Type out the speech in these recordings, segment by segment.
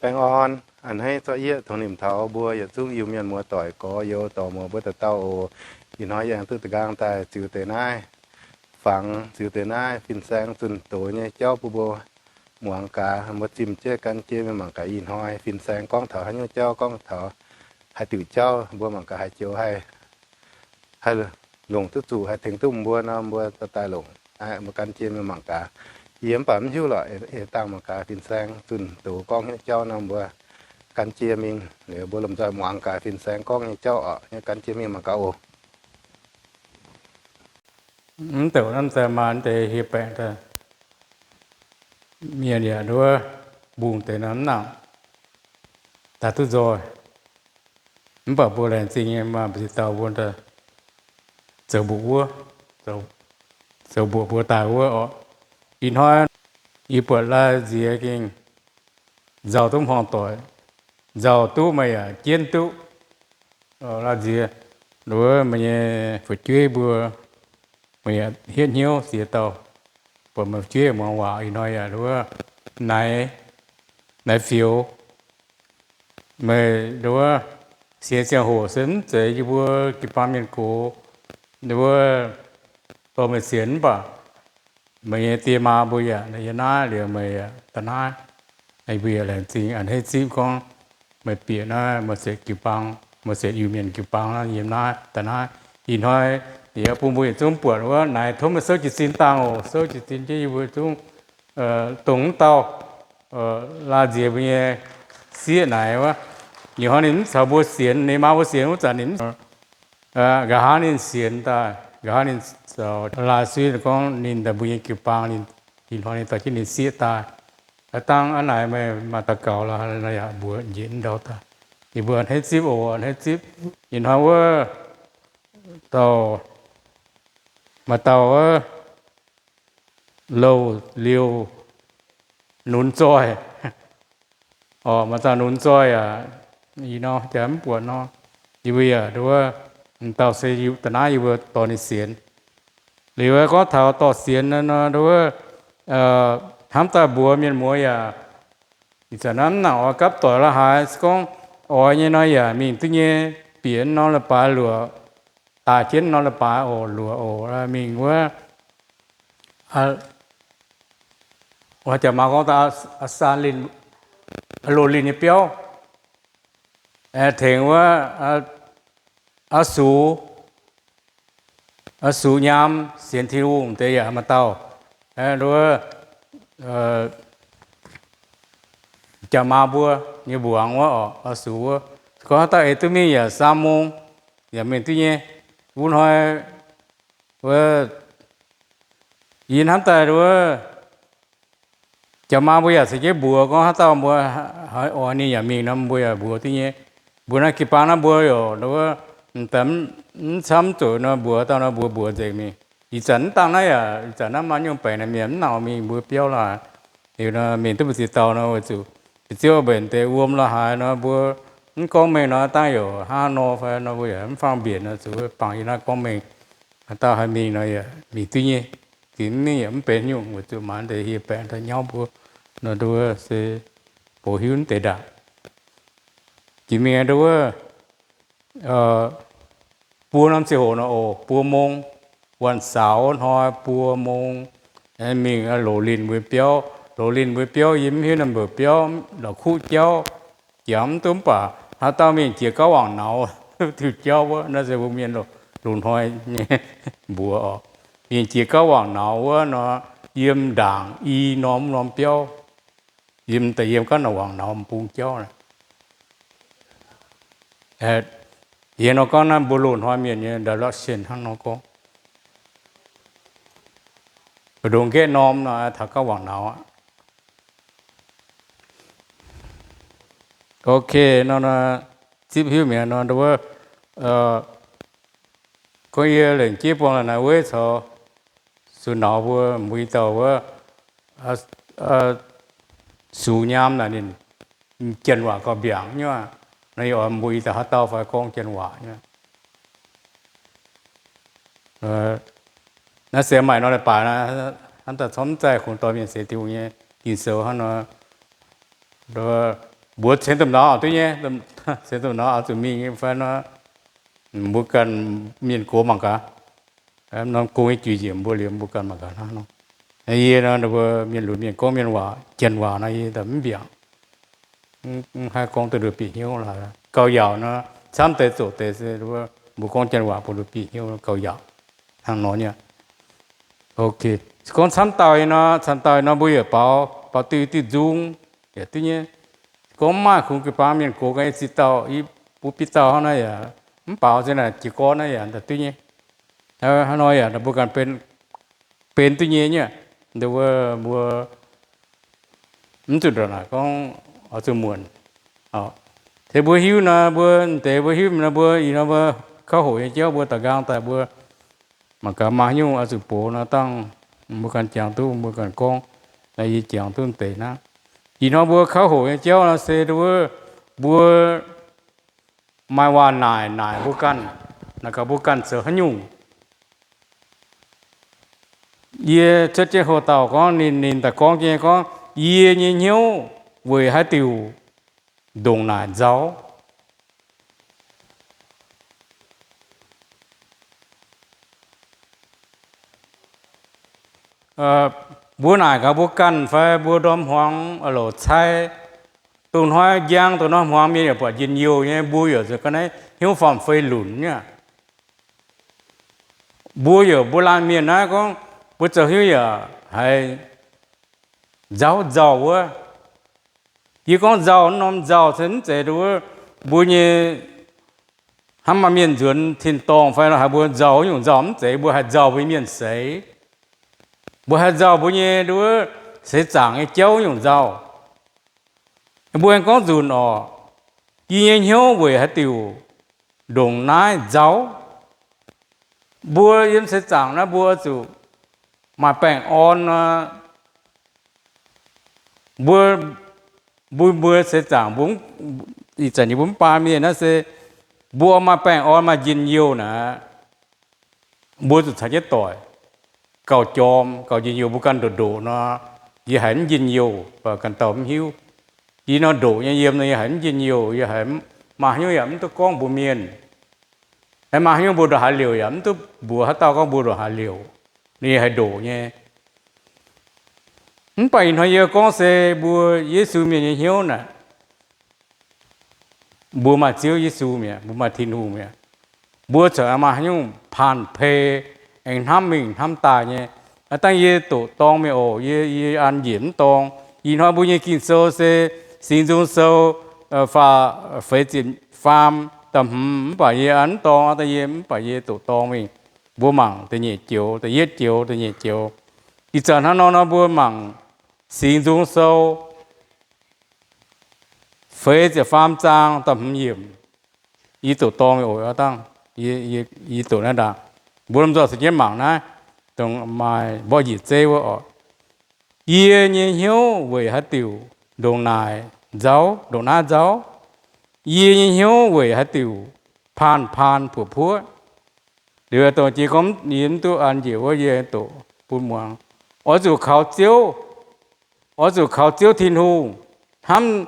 Baengh orn a'hneiv zorqv yieqv tongx nimc taux mbuo yietc zungv Iu-Mienh muoz-doic gorx-youz dorc muoz mbuo dauh dauh oc. Ih hnoi yie aengx duqv da'nqaang daaih ziux deix naaiv, fangx ziux deix naaiv fin-saeng zunh doz nyei jauv bun mbuo muangx gaax, mbuo zimh jienv gan jienv mingh mangc gaax ih hnoi fin-saeng gorngv taux haaix nyungc jauv, gorngv taux haaix diuc jauv, mbuo mangc gaax haaix joux haih haih longc duqv zuqc, haih tengx duqv mbuo nor, mbuo daaih longc. Aa, mbuo gan jienv mingh mangc gaax. Yie mv baac mv hiuv lorqc, eix dangh mangc gaax fin-saeng zunh doz gorngv hnyouv jauv nor, mbuo gan jienv mingh, liuz mbuo lomh nzoih muangx gaax fin-saeng gorngv nyei jauv oc. Gan jienv mingh mangc gaax oc. Mv douc naaiv daaih maaih deix hieh baengc daaih, mienh yaac nduov mbungh deix nor mv nangc daaih duqv nzoih. Mv baac mbuo laengz zingh nyei maaih mbu'ziex dauh mbuo daaih zoux mbuoqc wuov, zoux mbuoqc mbuo daaih wuov oc. Ih hnoi yie buatc laaix nziex gengh nzauh duqv hmuangx doic, nzauh duqv meih yaac jienv duqv. Laaix nziex nduov meih nyei fu'jueiv mbuo, meih yaac hietv hnyouv ziex dauh, buatc meih fu'jueiv muangx waac ih hnoi yaac nduov naaiv, naaiv fioux. Meih nduov sienx ziangh hoc se mv zeiz yie mbuo jiu-baang mienh gox nduov dorh meih sienx mv baac meih nyei die maa mbuo yaac yiem naaiv liuz meih yaac da'naaiv. Mbuo yaac laengz zingh a'hneiv zipv gorngv meih bieqc naaiv Mossetc jiu-baang, Mossetc Iu-Mienh jiu-baang naaiv yiem naaiv da'naaiv. Ih hnoi yie bun mbuo yietc zungv buatc wuov naaiv, tov meih souv jiez sin dangh oc. Souv jiez sin jienv yie mbuo zungv dongh mv dauh laaix nziex mbuo nyei sieqv naaiv wuov. Ih hnoi ninh mv caux mbuo sienx, ninh maa mbuo sienx wuov zanc ninh mv nqa'haav ninh sienx daaih, nqa'haav ninh zoux laaix suiv gorngv ninh daaih mbuo nyei jiu-baang, ih hnoi ninh dorh jienv ninh sieqv daaih. Aa, dangh aa naaic meih maaih daux gaux lorqc, yaac mbuox njiec ndau daaih. Yie mbuo a'hneiv zipv oc, a'hneiv zipv. Ih hnoi wuov dauh, maaih dauh wuov louh liouh nunz zoih. Orqc, maaih dauh nunz zoih aac, ih nor jaax mv buatc nor. Yie mbuo yaac nduov, dauh se da'naaiv yie mbuo dorh ninh sienx. Liuz gorngv taux dorh sienx nor, nduov, hnamv daaih mbuox mienh muoz yaac, ih zanc naaiv mv nangc oix gapv doic la'haaix, se gorngv oix nyei nor yaac mingh duqv nyei, bieqc norm leiz-baaix luoqc, daaih jienv norm leiz-baaix oc, luoqc oc, mingh wuov jaax maa gorngv daaih Aa Saalin, Aa Loz Linh nyei biauv, tengx wuov Aa Sux, Aa Sux nyaam sienx Tin-Hungh deix yaac maaih dauh, nduov, jaax maa mbuo nyei mbuangz wuov oc, Aa Sux wuov. Gorngv haaix dauh eix duqv mingh yaac saam mong yaac mingh duqv nyei. Wuov hnoi wuov, yie hnamv daaih wuov, jaax maa mbuo yaac ceix jienv mbuox gorngv haaix dauh mbuo haiz oix ninh yaac mingh nor mbuo yaac mbuox duqv nyei. Mbuo naaiv jiu-baang naaiv mbuo yaac nduov, mv camv zuqc nor mbuox dauh nor mbuox mbuox nzengc mingh. Ih zanc mv dangh naaiv yaac, ih zanc naaiv maaih nyungc baengc naaic mienh mv nangc mingh mbuo biauv lorqc. Liuz nor mingh duqv mbu'ziex dauh nor weic zuqc ziouc mbenc deix wuom lorqc haaix nor mbuo mv gorngv mengh nor dangh yaac hnangv nor fai nor mbuo yaac mv fangx mbienc nor zuqc bangc yie naaiv gorngv mengh. Haaix dauh haih mingh nor yaac mingh duqv nyei. Ginx mv mingh yaac mv benx nyungc weic zuqc maanc deix hieh baengc daaih nyauv mbuo nor nduov se box hiuv mv deix ndaangc. Ginx mingh nduov, buo norm ziangh hoc nor oc, buo mong, วันเสาร์ hnoi buo mong, mingh Loz Linh mbuo biauv. Loz Linh mbuo biauv yie mv hiuv naaiv mbuo biauv, La'kuqv jauv, jangx mv duqv mv baac haaix dauh mingh jiex gauv wangc nauz diuh jauv wuov, naaiv se mbuo mienh loz-hnoi nyei mbuox oc. Mingh jiex gauv wangc nauz wuov nor, yiem ndaangc i norm norm biauv, yiem daaih yiem gauv naaic wangc nauz m'bung jauv naaic. Yie nor gorngv naaiv mbuo loz-hnoi mienh nyei direction hnangv nor gorngv. Mbu'ndongx nqaeqv norm nor taux gauv wangc nauz aqv. Ok, nor zipv hiuv mi'aqv nor, wuov, gorngv yie lengc jeiv buangh la'naaiv weiv caux sux nauz mbuo, mbuo i dauh wuov, sux nyaam naaic ninh janx waac gauh mbiaangc nyei aqv. Nor yie oix mbuo i dauh haaix dauh fai gorngv janx waac nyei. Naaiv se maaih nor leiz-baaix naaiv, hnangv daaih corc mv zaih kungx dorh mienh sienx Tin-Hungh nyei Ging-Sou hnangv nor, nduov, mbuox ceng domh nor duqv nyei, ceng domh nor oix zuqc mingh fai nor, mbuo ganh mienh gox mangc gaax. Norm gong nyei juiz njiec mbuo liuz mbuo ganh mangc gaax hnangv nor. Yie nor, mbuo mienh lunx mienh gorngv mienh waac, janx waac nor yie mv mbiaangc. Mv haih gorngv duqv nduov bieqc hnyouv laaix. Gauh yaauc nor, camv deix zoqc deix se mbuo gorngv janx waac bun nduov bieqc hnyouv gauh yaauc hnangv nor nyei. Gorngv camv dauh nor, camv dauh nor mbuo yaac baaux, baaux diuh diuh nzung yaac duqv nyei. Gorngv maaih kungx jiu-baang mienh gox ganh nyei ziex dauh, bun biei dauh hnangv naaiv yaac mv baaux se naaic jiez gorn naaiv yaac duqv nyei. Hnangv nor yaac mbuo ganh benx duqv nyei nyei. Nduov mbuo mv zuqc ndortv naaic gorngv oix zuqc muonc. Se mbuo hiuv nor, mbuo deix mbuo hiuv nor, mbuo ih nor mbuo kauv hoqc nyei jauv mbuo daaih nqaang daaih mbuo mangc gaax maaih haaix nyungc oix zuqc box nor dangh mbuo ganh jangx duqv, mbuo ganh gorngv. Yie jangx duqv deix hnangv. Ih hnoi mbuo kauv hoqc nyei jauv nor se nduov mbuo maaih waac naaic naaic mbuo ganh, naaic gaax mbuo ganh zoux haaix nyungc. Yie cuotv jienv hoc dauh gorngv, ninh, ninh daaih gorngv jienv gorngv, yie nyei hnyouv weic haaix diuc ndongc naaic nzauh. Mbuo naaic gaax mbuo ganh fai mbuo ndorm hmuangx louc cai, dongh hnoi njang dongh hnoi hmuangx mienh yaac buatc njien-youh nyei, mbuo yaac ga'naaiv hnyouv faam-fei lunc nyei. Mbuo yaac mbuo laanh mienh naaiv gorngv mbuo zoux hnyouv yaac haiz nzauh nzauh wuov. Yie gorngv nzauh, norm nzauh se mv zeiz nduov mbuo nyei hnangv maaih mienh nzuonx tin-dorngh fai haiz mbuo nzauh nyungc nzauh, mv zeiz, mbuo haih nzauh mbuo nyei mienh seix. Mbuo haih nzauh mbuo nyei nduov seix zaangc nyei jauv nyungc nzauh. Mbuo aengx gorngv nzunc orqc, yie nyei hnyouv weic haaix diuc ndongc naaiv nzauh. Mbuo yiem seix zaangc naaiv mbuo zuqc maaih baengh orn nor, mbuo, mbuo, mbuo seix zaangc mbuo, ih zanc yie mbuo mv baac mienh naaiv se mbuo maaih baengh orn maaih njien-youh naaic, mbuo zuqc caux jienv doic gauh jorm gauh njien-youh. Mbuo ganh ndoqc ndoqc nor, yie haiz mv njien-youh, mv baac ganh dauh mv hiuv. Yie nor ndoqc nyei yiem nor yie haiz mv njien-youh, yie haiz maaih haaix nyungc yaac mv duqv gorngv mbuox mienh. Maaih haaix nyungc mbuo ndongc haaix liouc yaac mv duqv mbuox haaix dauh gorngv mbuo ndongc haaix liouc, ninh haiz ndoqc nyei. Mv baac ih hnoi yie gorngv se mbuo Yesu mienh nyei hnyouv naaic, mbuo maaih Ziouv Yesu mi'aqv, mbuo maaih Tin-Hungh mi'aqv. Mbuo corc maaih haaix nyungc paanh pei aengx hnamv mingh hnamv daaih nyei. Aav dangh yie doqc dorng mingh oc, yie, yie an njiec mv dorng. Ih hnoi mbuo nyei Ging-Sou se Singx Nzung Sou faah feix ziepc faam da'hmz, mv baac yie an mv dorng, aav dangh yie, mv baac yie doqc dorng mingh. Mbuo mangc da'nyeic joux, da'yietv joux, da'nyeic joux. Ih zanc hnangv nor nor mbuo mangc Singx Nzung Sou feix ziepc faam zaang da'hmz yiemc. Yie doqc dorng mingh oc, aav dangh yie doqc naaiv ndaangc. Mbuo lomh nzoih caux jienv mangc naaiv, dongh maaih mborqv njiec zeiv wuov oc. Yie nyei hnyouv weic haaix diuc ndongc naaic nzauh, ndongc naaiv nzauh? Yie nyei hnyouv weic haaix diuc paan paan puoqv puoqv? Liuz dongh jiex gorngv yie mv duqv an njiec wuov, yie doqc bun muangx. Oix zuqc kaux Ziouv, oix zuqc kaux Ziouv Tin-Hungh hnamv,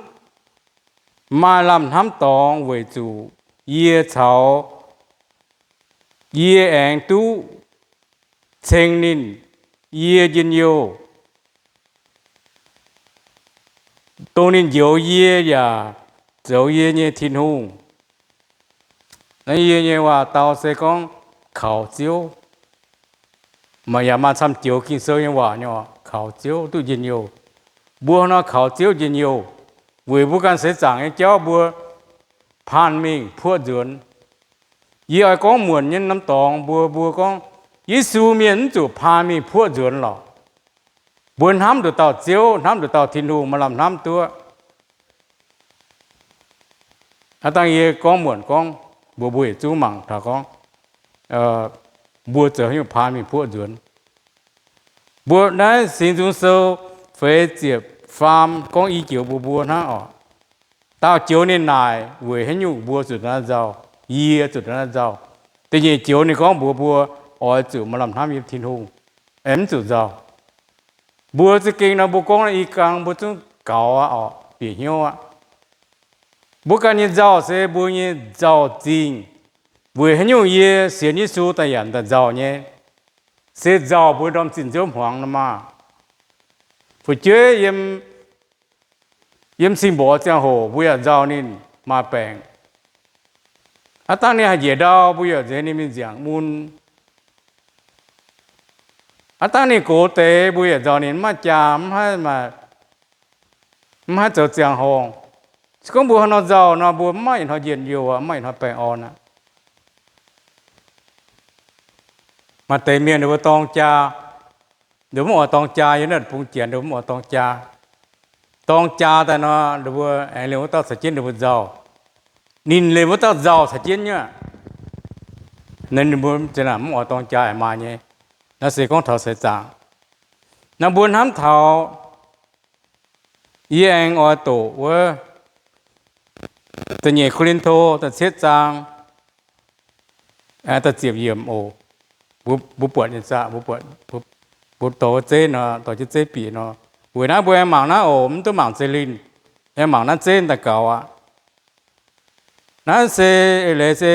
maaih lamh hnamv dorngx weic zuqc yie caux yie aengx duqv ceng ninh, yie njien-youh. Dongh ninh njoux yie yaac zoux yie nyei Tin-Hungh. Naaiv yie nyei waac-dau se gorngv kaux Ziouv. Maaih yaac maaih camv joux Ging-Sou nyei waac nyei oc, kaux Ziouv duqv njien-youh. Mbuo nor kaux Ziouv njien-youh weic mbuo ganh seix zaangc nyei jauv mbuo paan mingh puoqv nzuonx. Yie oix gorngv muonc nyei norm dorngx mbuo, mbuo gorngv Yesu mienh mv zuqc paan mingh puoqv nzuonx lorqc. Mbuo hnamv nduqc dauh Ziouv, hnamv nduqc dauh Tin-Hungh, maaih lamh hnamv duqv. Aav dangh yie gorngv muonc gorngv, mbuo, mbuo yietc zungv mangc taux gorngv, mbuo zoux haaix nyungc paan mingh puoqv nzuonx. Mbuo naaiv Singx Nzung Sou feix ziepc faam gorngv i joux mbuox mbuo hnangv oc. Daauh joux ninh naaic weic haaix nyungc mbuo zuqc naaiv nzauh, yie zuqc naaiv nzauh. Da'nyeic joux ninh gorngv mbuox mbuo oix zuqc maaih lamh hnamv yiem Tin-Hungh, aengx mv zuqc nzauh. Mbuo za'gengh nor mbuo gorngv i gang mbuo zungv gaux aqv oc, bieqc hnyouv aqv. Mbuo ganh nyei nzauh se mbuo nyei nzauh zingh. Weic haaix nyungc yie sienx Yesu daaih yaac daaih nzauh nyei? Se nzauh mbuo ndorm zinh nziouv hmuangx nor maah. Fu'jueiv yiem, yiem sing mborqv ziangh hoc mbuo yaac nzauh ninh maaih baengc. Aav dangh ninh haih njiec ndau, mbuo yaac nzengc ninh mingh nziangc mun. Aav dangh ninh gox deix, mbuo yaac nzauh ninh mv maaih jaa, mv haih zoux ziangh horngh. Se gorngv mbuo haaix nor nzauh nor, mbuo mv maaih ih hnoi njien-youh aqv, mv maaih ih hnoi baengh orn aqv. Maaih deix mienh ninh mbuo dorng jaa, ninh mbuo mv oix dorng jaa, yiem naaiv bung Janx ninh mbuo mv oix dorng jaa. Dorng jaa daaih nor, ninh mbuo aengx liemh wuov dauh caux jienv ninh mbuo nzauh. Ninh liemh wuov dauh nzauh caux jienv nyei aqv. Ninh mbuo mv oix dorng jaa maaih nyei. Naaiv se gorngv taux seix zaangc. Naaiv mbuo hnamv taux, yie aengx oix doqc wuov da'nyeic Ko^lin^to da'cietv zaang da'ziepc yiemc oc. Mbuo buatc nyei zaqc, mbuo dorh wuov zeiv nor, dorh jienv zeiv bieqc nor. Weic naaiv mbuo aengx mangc naaiv oc, mv duqv mangc zeiv linh, aengx mangc naaiv zeiv daaih gaux aqv. Naaiv se eix leiz se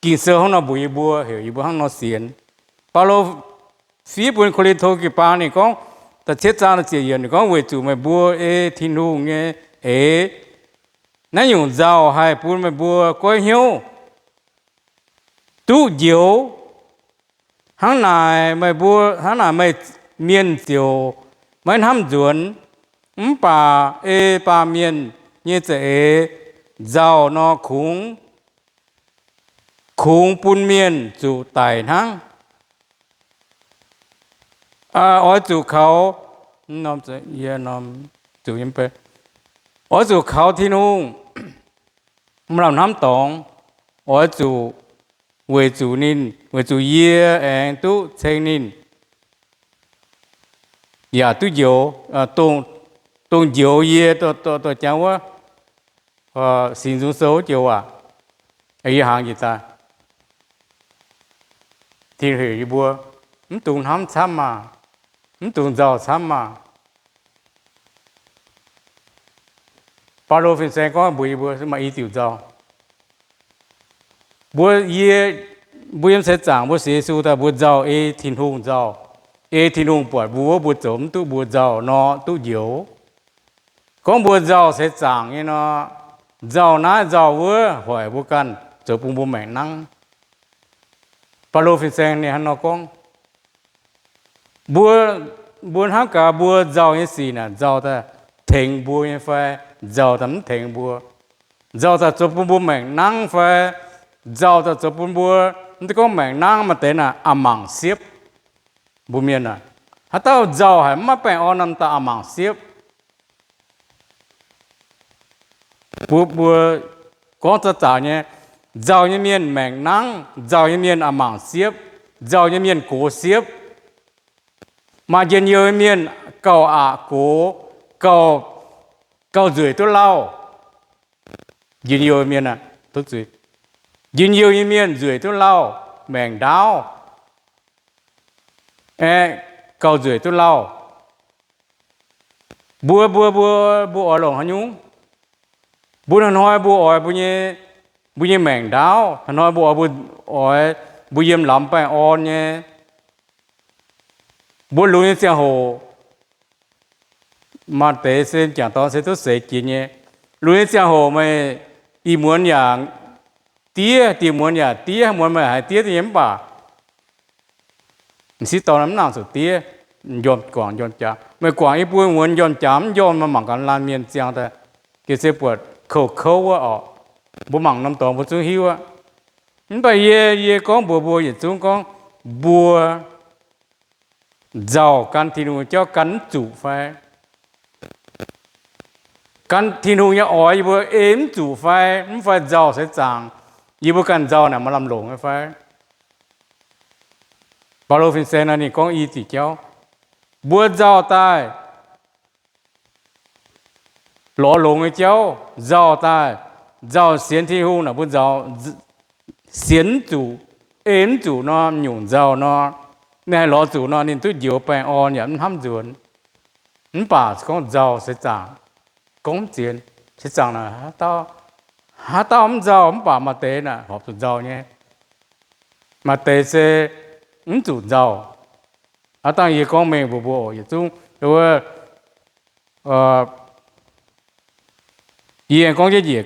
Ging-Sou hnangv nor mbuox yie mbuo, heuc yie mbuo hnangv nor sienx. Baulo fiev bun Ko^lin^to jiu-baang ninh gorngv, da'cietv zaang da'ziepc yiemc ninh gorngv, weic zuqc meih mbuo ei Tin-Hungh nyei eix, naaiv nyungc nzauh haih bun meih mbuo goiv hnyouv duqv njoux. Hnangv naaic meih mbuo, hnangv naaic meih mienh ziouc maiv hnamv nzuonx. Mv baac ei baamh mienh nyei za'eix nzauh nor, kungx, kungx bun mienh zuqc daic hnangv. Oix zuqc kaux, oix zuqc kaux Tin-Hungh, maiv lamh hnamv dorngx. Oix zuqc weic zuqc ninh, weic zuqc yie aengx duqv ceng ninh, yaac duqv njoux, dongh njoux yie, dorh jangx wuov Singx Nzung Sou wuov joux waac, yie hnaangx njiec daaih. Tin heuc yie mbuo mv dungx hnamv camv maah, mv dungx nzauh camv maah. Baulo fin-saeng gorngv mbuox yie mbuo maaih i diuc nzauh. Mbuo, yie, mbuo yiem seix zaangc mbuo sienx Yesu daaih mbuo nzauh ei Tin-Hungh nzauh, ei Tin-Hungh buatc mbuo wuov mbuo zoux mv duqv mbuo nzauh nor duqv njoux. Gorngv mbuo nzauh seix zaangc nyei nor, nzauh naaiv nzauh wuov hoic mbuo ganh zoux bun mbuo maengc nangv. Baulo fin-saeng ninh hnangv nor gorngv. Mbuo, mbuo hnamv gaax mbuo nzauh nyei sic naaic nzauh daaih tengx mbuo nyei fai nzauh daaih mv tengx mbuo? Nzauh daaih zoux bun mbuo maengc nangv fai nzauh daaih zoux bun mbuo, mv deix gorngv maengc nangv maaih deix naaic a'mangc siepv. Mbuo mienh aah, haaix dauh nzauh haic mv maaih baengh orn nor daaih a'mangc siepv. Mbuo, mbuo gorngv za'zac nyei, nzauh nyei mienh maengc nangv, nzauh nyei mienh a'mangc siepv, nzauh nyei mienh gox siepv. Maaih njien-youh nyei mienh gauh aqc gox, gauh, gauh nzueic duqv lauh. Njien-youh mienh, njien-youh nyei mienh nzueic duqv lauh, maengc ndaauv, aeqv, gauh nzueic duqv lauh. Mbuo, mbuo, mbuo, mbuo oix longc haaix nyungc? Mbuo hnoi-hnoi mbuo oix mbuo nyei, mbuo nyei maengc ndaauv, hnoi-hnoi mbuo oix mbuo, oix mbuo yiem lamz baengh orn nyei. Mbuo lunx nyei ziangh hoc, maaih deix se m'jangc dorn se duqv seix jiex nyei. Lunx nyei ziangh hoc meih ih muonz yaac diev, dieh muonz yaac diev, muonz meih haiz diev duqv nyei mv baac m'sieqv dorn mv nangc zuqc diev, m'njormh guangc m'njormh jaax. Meih guangc i buo muonz m'njormh jaax mv njormh, meih mangc gaax laanh mienh ziangh daaih, gengh se buatc kouv-kouv wuov orqc. Mbuo mangc norm dorngx mbuo zungv hiuv aqv. Mv baac yie, yie gorngv mbuox mbuo yietc zungv gorngv, mbuo nzauh gan Tin-Hungh nyei jauv gan mv zuqc fai? Gan Tin-Hungh nyei oix yie mbuo ei mv zuqc fai? Mv fai nzauh seix zaangc yie mbuo ganh nzauh naaic maaih lamh longc nyei fai? Baulo fin-saeng naaiv ninh gorngv i diuc jauv. Mbuo nzauh daaih lorz longx nyei jauv, nzauh daaih, nzauh sienx Tin-Hungh naaic mbuo nzauh, sienx mv zuqc, ei mv zuqc nor, nyungc nzauh nor, ninh haih lorz zuqc nor, ninh duqv njoux baengh orn yaac mv hnamv nzuonx. Mv baac gorngv nzauh seix zaangc, gorngv mv zien. Seix zaangc naaic, haaix dauh mv nzauh mv baac maaih deix naaic horpc zuqc nzauh nyei. Maaih deix se mv zuqc nzauh. Aav dangh yie gorngv mengh mbuo, mbuo oc, yietc zungv wuov, yie gorngv jienv njiec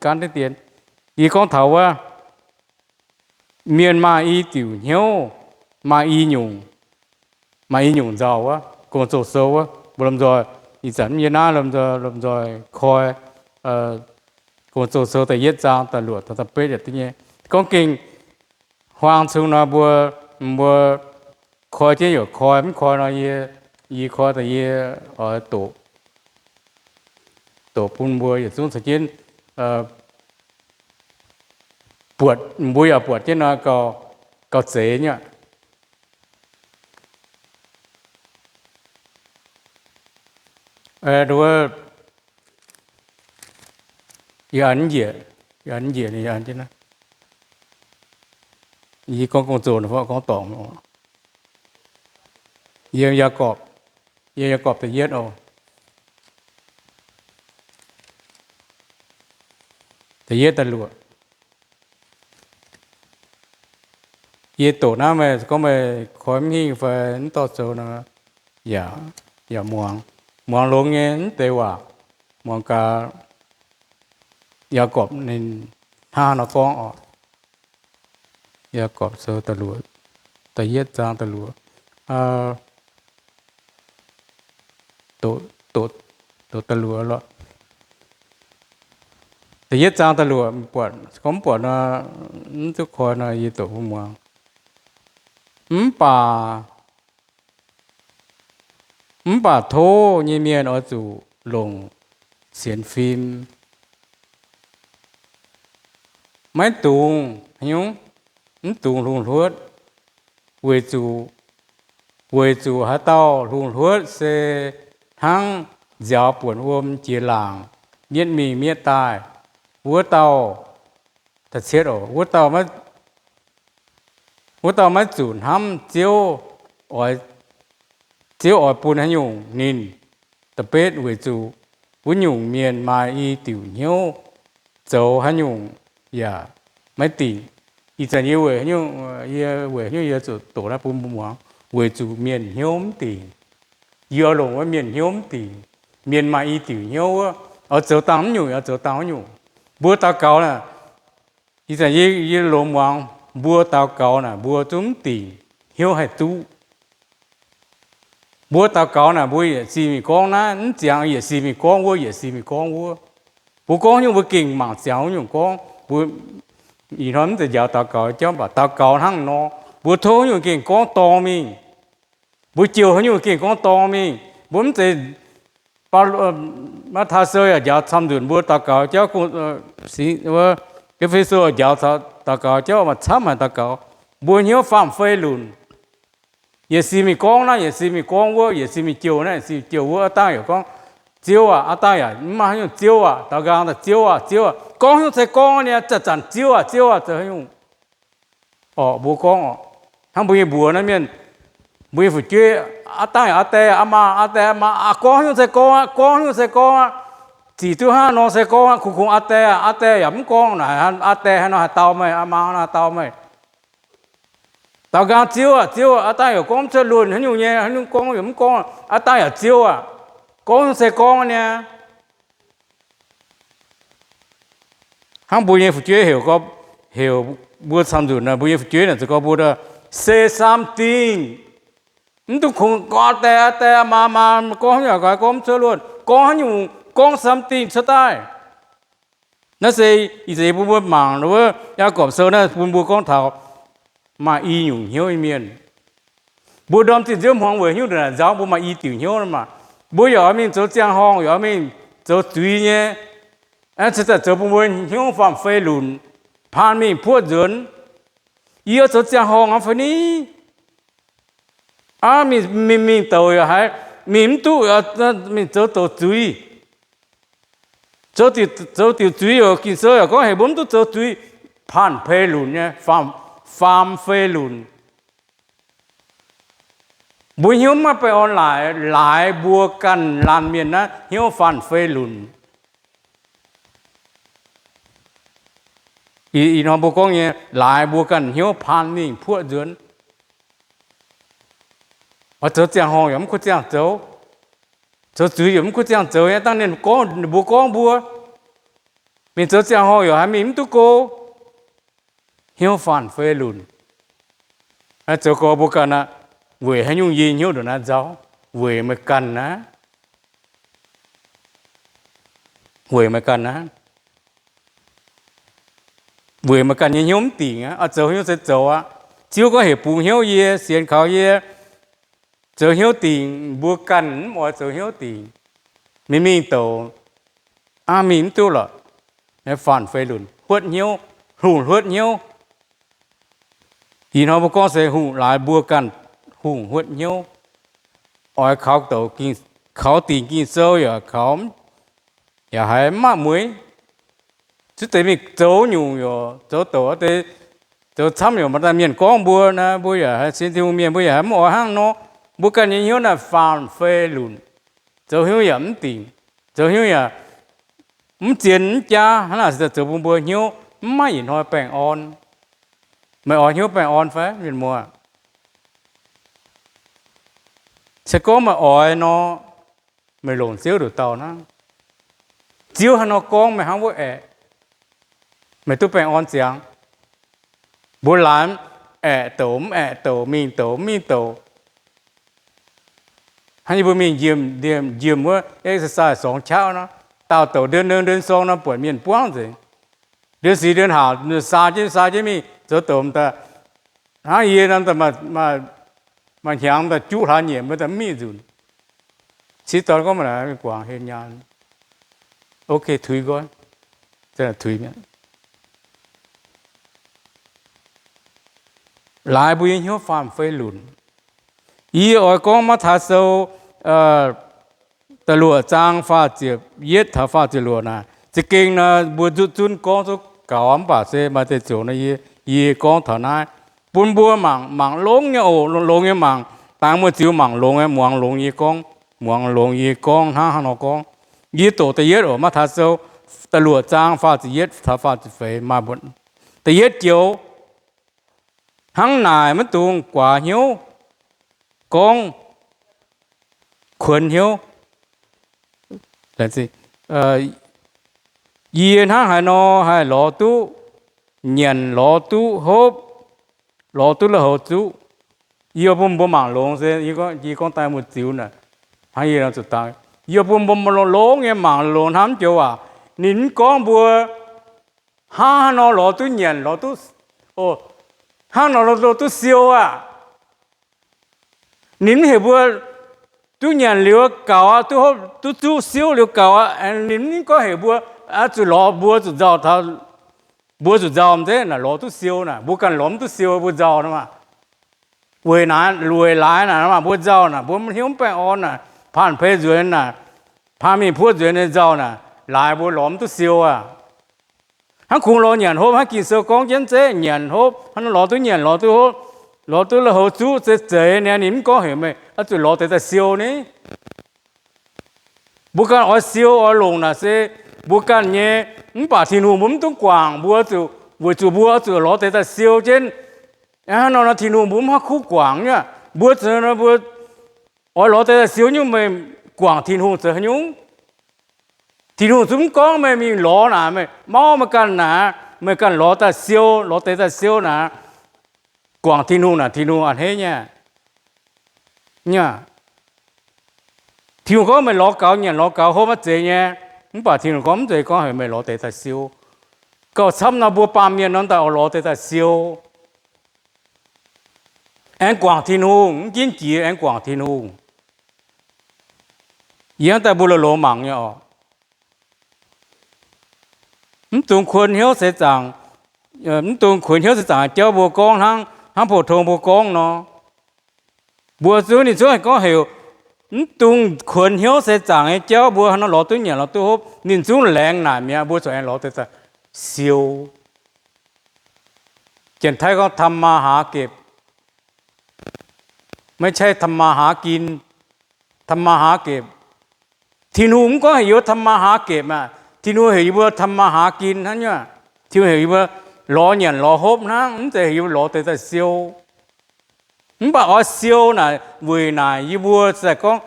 gaanv deix dien. Yie gorngv taux wuov, mienh maaih i diuc hnyouv, maaih i nyungc, maaih i nyungc nzauh wuov, gong-zoh sou wuov, mbuo lomh nzoih, ih zanc yie naaiv lomh nzoih, lomh nzoih koi gong-zoh sou da'yietv zaang da'luoqc taux da'betv yietc deix nyei. Gorngv gengh huaang cung nor mbuo, mbuo koi jienv yaac koi, mv koi nor yie, yie koi daaih yie oix doqc, doqc bun mbuo yietc zungv caux jienv buatc, mbuo yaac buatc jienv nor gauh, gauh zeiz nyei. Yie an njiec, yie an njiec, yie an jienv naaiv. Yie gorngv gong-zoh, gorngv dorngc. Yiem Yaagorpc, yiem Yaagorpc da'yietv oc, da'yietv da'luoqc. Yie doqc naaiv meih gorngv meih koi mv hingh fai mv dorh zoux nor, yaac, yaac muangx, muangx longx nyei mv deix waac, muangx gaax Yaagorpc ninh hnangv haaix nor gorngv oc. Yaagorpc sou da'luoqc, da'yietv zaang da'luoqc, doqc da'luoqc lorqc. Da'yietv zaang da'luoqc, buatc, gorngv mv buatc nor, mv zuqc koi nor yie doqc bun muangx. Mv baac, mv baac tov nyei mienh oix zuqc longc sienx fim, maiv dungx, mv dungx hlungx hluotv, weic zuqc, weic zuqc haaix dauh hlungx hluotv se hnangv nziaaux buonc wuom jiex laangc, mietv mingh mietv daaih. Wuov dauh, wuov dauh, wuov dauh maiv zuqc hnamv Ziouv, Ziouv oix bun haaix nyungc ninh. Da'betv, weic zuqc wuov nyungc mienh maaih i diuc hnyouv, zoux haaix nyungc yaac maiv dingc. Ih zanc yie weic, yie weic haaix nyungc yie zuqc doqc naaiv bun mbuo muangx? Weic zuqc mienh hnyouv mv dingc. Yie oix longc wuov mienh hnyouv mv dingc. Mienh maaih i diuc hnyouv wuov, oix zoux dangh mv nyungc, oix zoux dangh wuov nyungc. Mbuo daux gaux naaic, ih zanc yie longx muangx, mbuo daux gaux naaic mbuo zungv mv dingc, hnyouv haih duqv. Mbuo daux gaux naaic mbuo yietc sin mingh gorngv naaiv, mv ziangx yietc sin mingh gorngv wuov, yietc sin mingh gorngv wuov. Mbuo gorngv nyungc mbuo gengh mangc ziangx wuov nyungc gorngv. Mbuo ih hnoi mv zeiz njaaux daux gaux jauv, mv baac daux gaux hnangv nor, mbuo tov nyungc gengh gorngv dorngx mingh. Mbuo jouh haaix nyungc gengh gorngv dorngx mingh. Mbuo mv zeiz, Matv^taai Sou yaac njaaux camv nzunc mbuo daux gaux jauv, E^fe^so njaaux daux gaux jauv maaih camv haic daux gaux. Mbuo hnyouv faam-fei lunc. Yietc sin mingh gorngv naaiv, yietc sin mingh gorngv wuov, yietc sin mingh jouh naaiv, yietc sin mingh jouh wuov. Aav dangh yaac gorngv, Ziouv aac, aav dangh yaac mv maaih haaix nyungc, Ziouv aac, daaux nqaang daaih, Ziouv aac, Ziouv aac, gorngv haaix nyungc se gorngv nyei, zanc-zanc Ziouv aac, Ziouv aac, zoux haaix nyungc. Orqc, mbuo gorngv orqc, hnangv mbuo nyei mbuox naaiv mienh, mbuo nyei fu'jueiv, aav dangh yaac aa die aa maa, aa die aa maa, gorngv haaix nyungc se gorngv aqv, gorngv haaix nyungc se gorngv aqv. Zic duqv hnangv nor se gorngv aqv. Kungx-kungx aa die aac, aa die yaac mv gorngv naaic, aa die haaix nor haih dau meih, aa maa nor haih dau meih. Daaux nqaang, Ziouv aac, Ziouv aac, aav dangh yaac gorngv mv cuotv luonh haaix nyungc nyei, haaix nyungc gorngv yaac mv gorngv, aav dangh yaac Ziouv aac, gorngv haaix nyungc se gorngv nyei. Hnangv mbuo nyei fu'jueiv heuc, heuc mbuo camv nzunc naaic, mbuo nyei fu'jueiv naaic zoux gorngv mbuo say something. Mv duqv kungx gorngv aa die, aa die, maa maa, gorngv haaix nyungc gorngv mv cuotv luonh, gorngv haaix nyungc, gorngv something cuotv daaih. Naaiv se ih zanc yie bun mbuo mangc wuov Yaagorpc Sou naaiv bun mbuo gorngv taux maaih i nyungc hnyouv nyei mienh. Mbuo ndorm zinh nziouv hmuangx weic hnyouv ndongc naaic nzauh, mbuo maaih i diuc hnyouv maah. Mbuo yaac oix mingh zoux ziangh horngh, yaac oix mingh zoux zuiz nyei, se daaih zoux bun mbuo hnyouv faam-fei lunc, paan mingh puoqv nzuonx. Yie oix zoux ziangh horngh aqv fai ni? Aav, mingh, mingh douc yaac haiz mingh mv duqv, mingh zoux douc zuiz. Zoux diuc zuiz yaac Ging-Sou yaac gorngv heuc mbuo mv duqv zoux zuiz, paan-fei lunc nyei, faam-fei lunc. Mbuo hnyouv maiv benx orn-laaix, laaix mbuo ganh laanh mienh naaiv hnyouv faam-fei lunc. Ih hnoi mbuo gorngv nyei, laaix mbuo ganh hnyouv paan mingh puoqv nzuonx. Oix zoux ziangh horngh yaac mv kuv ziangh zoux, zoux zuiz yaac mv kuv ziangh zoux nyei, dangh ninh gorngv, ninh mbuo gorngv mbuo, mingh zoux ziangh horngh yaac haiz mingh mv duqv go. Hnyouv faanh fei lunc. Zoux gau mbuo ganh aqv, weic haaix nyungc yie hnyouv ndongc naaiv nzauh? Weic meih ganh aqv. Weic meih ganh aqv. Weic meih ganh nyei hnyouv mv dingc aqv. Oix zoux hnyouv se zoux aqv. Ziouv gorngv heuc bungx hnyouv yie, sienx kaux yie, zoux hnyouv dingc. Mbuo ganh mv oix zoux hnyouv dingc, mingh mingh douc, aav, mingh mv duqv lorqc. Faanh fei lunc, huotv hnyouv, hungh huotv hnyouv. Ih hnoi mbuo gorngv se hungh laaix mbuo ganh hungh huotv hnyouv, oix kaux douc, kaux dingc Ging-Sou yaac kaux, yaac haiz mv maaih mueiz. Zuov deix mingh zoux nyungc yaac zoux douc deix, zoux camv yaac maaih daaih mienh gorngv mbuo naaiv, mbuo yaac haiz sienx Tin-Hungh mienh mbuo yaac haiz mv oix hnangv nor. Mbuo ganh nyei hnyouv naaiv faanh fei lunc, zoux hnyouv yaac mv dingc, zoux hnyouv yaac mv zien mv jaav. Hnangv naaic se daaih zoux bun mbuo hnyouv mv maaih ih hnoi baengh orn. Meih oix hnyouv baengh orn fai, mienh muoz? Se gorngv meih oix nor, meih longc Ziouv nduqc dauh hnangv. Ziouv haaix nor gorngv meih hnangv wuov aeqv, meih duqv baengh orn ziangx. Mbuo laanh aeqv douc mv aeqv douc, mingh douc mv mingh douc. Hnangv yie mbuo mingh njiemc, njiemc wuov exercise สอง qaqv nor, daauh douc เดือนหนึ่ง เดือนสอง nor buatc mienh buangv nzengc. เดือนสี่ เดือนห้า saa jienv saa jienv mingh zoux douc daaih. Hnangv yie nor, maaih hnyangx daaih juqv hlaax nyeic mv daaih mv mingh nzunc. Cingx dorn gorngv maaih guangc heh nyaanh, ok, tuix nqoi, tuix mi'aqv. Laaix mbuo nyei hnyouv faam fei lunc. Yie oix gorngv Matv^taai Sou da'luoqc zaang faah ziepc yietv taux faah ziepc luoqc naaic. Za'gengh nor mbuo nzutv zunv gorngv duqv gaux, mv baac se maaih deix ziouc nor, yie gorngv taux naaiv bun mbuo mangc, mangc longx nyei oc, longx nyei mangc. Dangx muoz-ziux mangc longx, muangx longx yie gorngv, muangx longx yie gorngv hnangv haaix nor gorngv. Yie doqc da'yietv oc, Matv^taai Sou da'luoqc zaang faah ziepc yietv taux faah ziepc feix maaih mbuo. Da'yietv joux, hnangv naaic maiv dungx guaax hnyouv, gorngv kuonx hnyouv. Yie hnangv haaix nor haih lorz duqv nyanc, lorz duqv hopv, lorz duqv lui-houx zuqv? Yie bun mbuo mangc longx se, yie gorngv daaih muoz-ziux naaic, hnangv yie nor zuqc dangx, yie bun mbuo longx nyei mangc longx hnangv mv joux waac. Ninh mv gorngv mbuo hnangv haaix nor lorz duqv nyanc, lorz duqv, hnangv nor lorz duqv siou aqv. Ninh mv heuc mbuo duqv nyanc liuz gaux aqv, duqv hopv duqv zuqv siouv liuz gaux aqv. Ninh mv gorngv heuc mbuo zuqc lorz, mbuo zuqc nzauh, mbuo zuqc nzauh zeiz naaic lorz duqv siou naaic. Mbuo ganh lorz mv duqv siou, mbuo nzauh nor maah. Weic naaiv, weic laaix naaic maah, mbuo nzauh naaic, mbuo hnyouv mv baengh orn naaic, paanh pei nzuonx naaic, paan mingh puoqv nzuonx nyei nzauh naaic, laaix mbuo lorz mv duqv siou aqv. Hnangv kungx lorz nyanc hopv, hnangv Ging-Sou gorngv jienv zeiz nyanc hopv, hnangv nor lorz duqv nyanc, lorz duqv hopv, lorz duqv lui-houx zuqv zeiz zeiz niaa, ninh mv gorngv heuc meih oix zuqc lorz deix daaih siou ni. Mbuo ganh oix siou oix longc naaic se mbuo ganh nyei, mv baac Tin-Hungh mbuo mv dungx guangc, mbuo zuqc, weic zuqc mbuo oix zuqc lorz deix daaih siou jienv. Hnangv nor nor Tin-Hungh mbuo mv haih kuv guangc nyei. Mbuo zuqc, mbuo oix lorz deix daaih siou nyungc, meih guangc Tin-Hungh zoux haaix nyungc? Tin-Hungh zungv mv gorngv meih mingh lorz naaic, meih mauv meih ganh naaic, meih ganh lorz daaih siou, lorz deix daaih siou naaic, guangc Tin-Hungh naaic, Tin-Hungh a'hneiv nyei. Tin-Hungh gorngv meih lorz gaux nyanc, lorz gaux hopv maiv zeiz nyei. Mv baac Tin-Hungh gorngv mv zeiz gorngv heuc meih lorz deix daaih siou. Gauh camv nor mbuo baamh mienh nor daaih oix lorz deix daaih siou, aengx guangc Tin-Hungh, mv ginv jiex aengx guangc Tin-Hungh. Yie hnangv daaih mbuo la'loz mangc nyei oc. Mv dungx kuonx hnyouv seix zaangc, mv dungx kuonx hnyouv seix zaangc nyei jauv mbuo gorngv hnangv, hnangv pou-tong mbuo gorngv nor. Mbuo zungv, ninh zungv gorngv heuc mv dungx kuonx hnyouv seix zaangc nyei jauv mbuo hnangv nor lorz duqv nyanc lorz duqv hopv, ninh zungv laengz naaic mi'aqv, mbuo zuqc aengx lorz deix daaih siou. Janx-Taiv gorngv ทำมาหาเก็บ, maiv zeiz ทำมาหากิน, ทำมาหาเก็บ. Tin-Hungh mv gorngv heuc yie mbuo ทำมาหาเก็บ maah. Tin-Hungh heuc yie mbuo ทำมาหากิน hnangv nyungc. Tin-Hungh heuc yie mbuo lorz nyanc lorz hopv hnangv, mv zeiz yie lorz deix daaih siou. Mv baac oix siou naaic, weic naaic yie mbuo se gorngv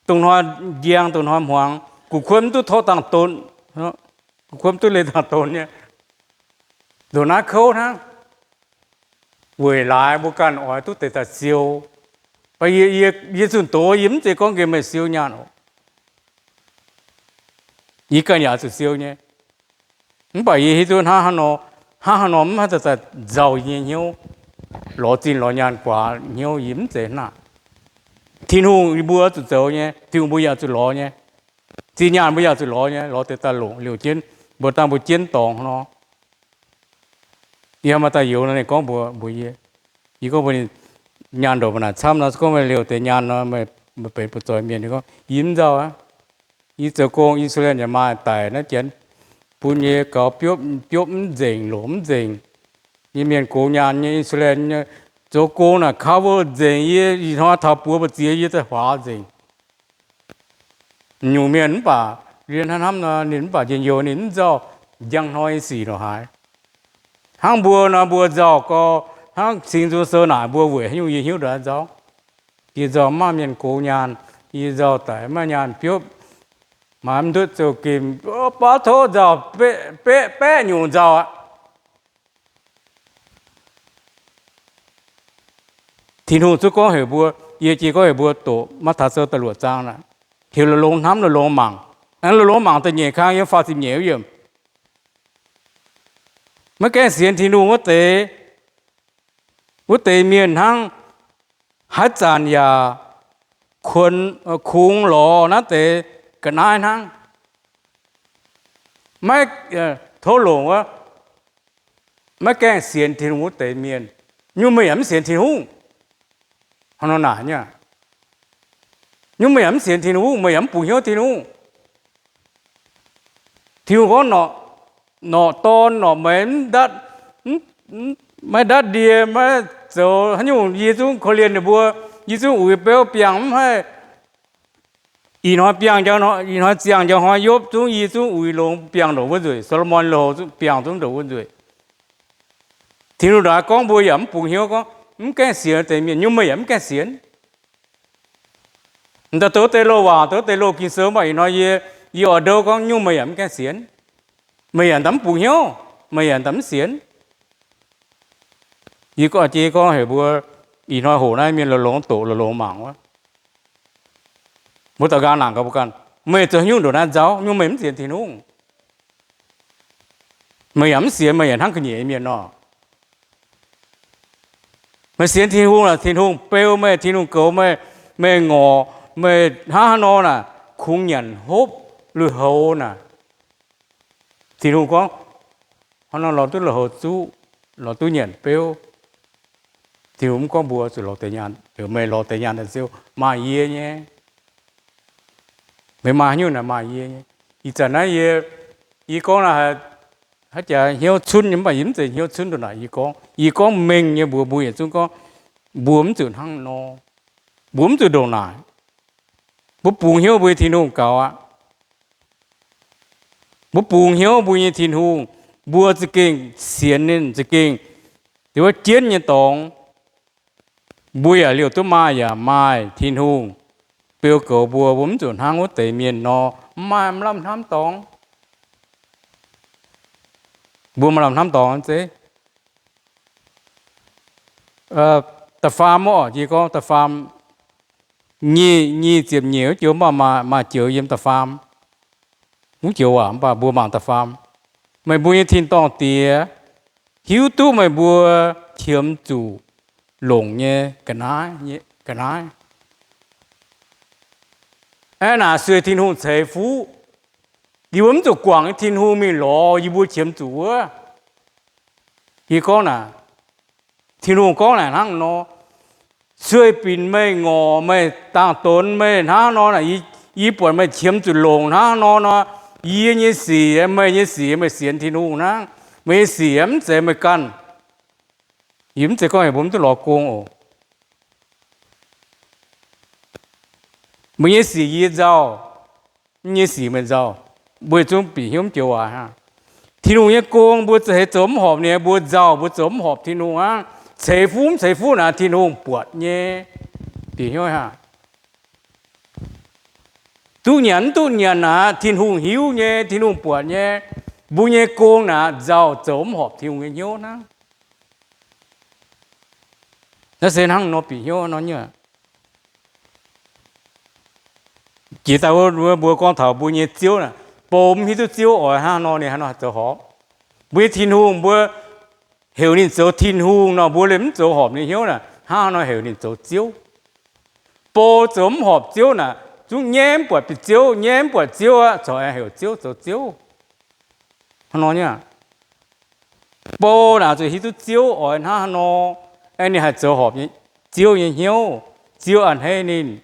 dongh hnoi njang, dongh hnoi hmuangx, gu'kuotv mv duqv tov dangh donx, gu'kuotv mv duqv leih dangh donx nyei, ndongc naaiv kouv hnangv. Weic laaix mbuo ganh oix duqv deix daaih siou. Baac yie, yie zunh doz yie mv zeiz gorngv nqemh meih siou nyaanh oc. Yie ganh yaac zuqc siou nyei. Mv baac yie hiuv duqv hnangv haaix nor, hnangv haaix nor mv haih daaih nzauh yie nyei hnyouv, lorz zinh lorz nyaanh guaax hnyouv, yie mv zeiz hnangv. Tin-Hungh mbuo zuqc zoux nyei, Tin-Hungh mbuo yaac zuqc lorz nyei. Zinh nyaanh mbuo yaac zuqc lorz nyei, lorz deix daaih longc liouh jienv, mbuo dangh mbuo jienv dorngx nor. Yie maaih daaih youz nor ninh gorngv mbuox, mbuox yie, yie gorngv mbuox ninh, nyaanh ndongc naaic camv nor, gorngv meih liouh deix nyaanh nor, meih benx buoz-zoih mienh. Ninh gorngv, yie mv nzauh aqv. Yie zoux gong, Iu^saa^laa^en yaac maaih daic naaiv janx bun yie gaux biopv, biopv mv nzengc, longc mv nzengc. Yie mienh gox nyaanh nyei, Iu^saa^laa^en nyei, zoux gong naaic cover nzengc yie, ih hnoi taux buoz mbu'ziex yie za'faaux nzengc. Nyungc mienh mv baac yie hnamv hnamv nor, ninh mv baac njien-youh ninh mv nzauh, njang hnoi nyei sic ndongc haaix. Hnangv mbuo nor mbuo nzauh gau, hnangv Singx Nzung Sou naaic mbuo weic haaix nyungc yie hnyouv ndongc naaiv nzauh. Yie nzauh mv maaih mienh gox nyaanh, yie nzauh daic mv maaih nyaanh biopv, maaih mv ndutv zouh gemh, baav tov nzauh, beqv, beqv nyungc nzauh aqv. Tin-Hungh zungv gorngv heuc mbuo, yie jiex gorngv heuc mbuo doqc Matv^taai Sou da'luoqc zaang naaic, heuc longx-longx hnamv, longx-longx mangc. Aengx longx-longx mangc da'nyeic kang yiem faah ziepc nyeic yiemc. Maiv gaengh sienx Tin-Hungh wuov deix, wuov deix mienh hnangv haaix zanc yaac kuonx, kungx lorz naaiv deix ga'naaiv hnangv. Maiv, tov longc wuov, maiv gaengh sienx Tin-Hungh wuov deix mienh, nyungc meih yaac mv sienx Tin-Hungh. Hnangv nor naaic nyei, nyungc meih yaac mv sienx Tin-Hungh, meih yaac mv bungx hnyouv Tin-Hungh. Tin-Hungh gorngv, norqc dorn norqc maix maiv ndatv ndie, maiv zoux haaix nyungc, yie zungv korv-lienh ninh mbuo, yie zungv uix beuv biangh mv haih. Ih hnoi biangh, ih hnoi ziangh njang hnoi Yopv zungv, yie zungv uix longx biangh ndongc wuov nzueic, Saa^lo^morn lui-houx biangh zungv ndongc wuov nzueic. Tin-Hungh ndongc naaiv gorngv mbuo yaac mv bungx hnyouv, gorngv mv gaengh sienx deix mienh, nyungc meih yaac mv gaengh sienx. M'daaih douz deix loz-waac, douz deix loz Ging-Sou, mv baac ih hnoi yie, yie oix ndouv gorngv nyungc meih yaac mv gaengh sienx. Meih yaac mv bungx hnyouv, meih yaac mv sienx. Yie gorngv, jiex gorngv heuc mbuo ih hnoi hoqc naaiv mienh longx-longx doqc, longx-longx mangc wuov. Mbuo daux nqaang naaic gaax mbuo ganh, meih zoux haaix nyungc ndongc naaiv nzauh, nyungc meih mv sienx Tin-Hungh. Meih yaac mv sienx, meih yaac hnangv ga'nyiec nyei mienh nor. Meih sienx Tin-Hungh lorqc, Tin-Hungh beu meih, Tin-Hungh goux meih, meih ngorc, meih hnangv haaix nor naaic, kungx nyanc hopv lui-houx naaic. Tin-Hungh gorngv, hnangv nor lorz duqv lui-houx zuqv, lorz duqv nyanc beuv. Tin-Hungh mv gorngv mbuo zuqc lorz deix nyaanh, meih lorz deix nyaanh daaih siou, maaih yie nyei. Meih maaih haaix nyungc naaic maaih yie nyei. Ih zanc naaiv yie, yie gorngv naaiv haaix jaax hnyouv cunv nyei, mv baac yie mv zeiz hnyouv cunv ndongc naaic yie gorngv. Yie gorngv mengh nyei mbuox mbuo yietc zungv gorngv, mbuo mv zuqc hnangv nor. Mbuo mv zuqc ndongc naaic. Mbuo bungx hnyouv mbuo nyei Tin-Hungh gaux aqv. Mbuo bungx hnyouv mbuo nyei Tin-Hungh, mbuo za'gengh sienx ninh za'gengh, dongh wuov jienv nyei dorngx. Mbuo yaac liouh duqv maaih yaac maaih Tin-Hungh beu goux mbuo, mbuo mv zuqc hnangv wuov deix mienh nor, mv maaih mv lamh hnamv dorngx. Mbuo maaih lamh hnamv dorngx zeiv. Da'faam orqc, yie gorngv da'faam, nyic, nyic ziepc nyeic wuov joux mv baac maaih, maaih joux yiem da'faam. Wuov joux waac mv baac mbuo mangc da'faam. Meih mbuo nyei tin-dorngh Diex hiuv duqv meih mbuo qiemx zuqc longc nyei ga'naaiv, ga'naaiv. Aeqv, naaic sueih Tin-Hungh ceix fuqv. Yie mbuo mv zuqc guangc nyei Tin-Hungh mingh lorz yie mbuo qiemx zuqc wuov. Yie gorngv naaic, Tin-Hungh gorngv naaic hnangv nor, sueih binc meih, ngorc meih, dangh donx meih hnangv nor naaic, yie buatc meih qiemx zuqc longc hnangv nor nor, yie nyei sic, meih nyei sic, meih sienx Tin-Hungh hnangv. Meih nyei sic mv zeiz meih ganh. Yie mv zeiz gorngv heuc mbuo mv duqv lorz gong oc. Meih nyei sic yie nzauh, yie nyei sic meih nzauh. Mbuo zungv bieqc hnyouv mv joux waac hnangv. Tin-Hungh nyei gong mbuo za'eix zoux mv horpc ninh, mbuo nzauh mbuo zoux mv horpc Tin-Hungh aqv. Ceix fuqv mv ceix fuqv naaic Tin-Hungh buatc nyei. Bieqc hnyouv aqv. Duqv nyanc mv duqv nyanc naaic Tin-Hungh hiuv nyei, Tin-Hungh buatc nyei. Mbuo nyei gong naaic nzauh zoux mv horpc Tin-Hungh nyei hnyouv hnangv. Naaiv se hnangv nor bieqc hnyouv nor nyei. Jiex daaih wuov mbuo gorngv taux mbuo nyei Ziouv naaic, bou mv hiuv duqv Ziouv oix hnangv haaix nor ninh haaix nor haih zoux horpc. Mbuo nyei Tin-Hungh mbuo heuc ninh zoux Tin-Hungh nor mbuo liemh mv zoux horpc ninh hnyouv naaic, hnangv haaix nor heuc ninh zoux Ziouv? Bou zoux mv horpc Ziouv naaic, zungv nyaiv mv buatc bieqc Ziouv, nyaiv mv buatc Ziouv aqv, corc aengx heuc Ziouv zoux Ziouv. Hnangv nor nyei. Bou naaic zuqc hiuv duqv Ziouv oix hnangv haaix nor, aengx ninh haih zoux horpc Ziouv nyei hnyouv, Ziouv a'hneiv ninh.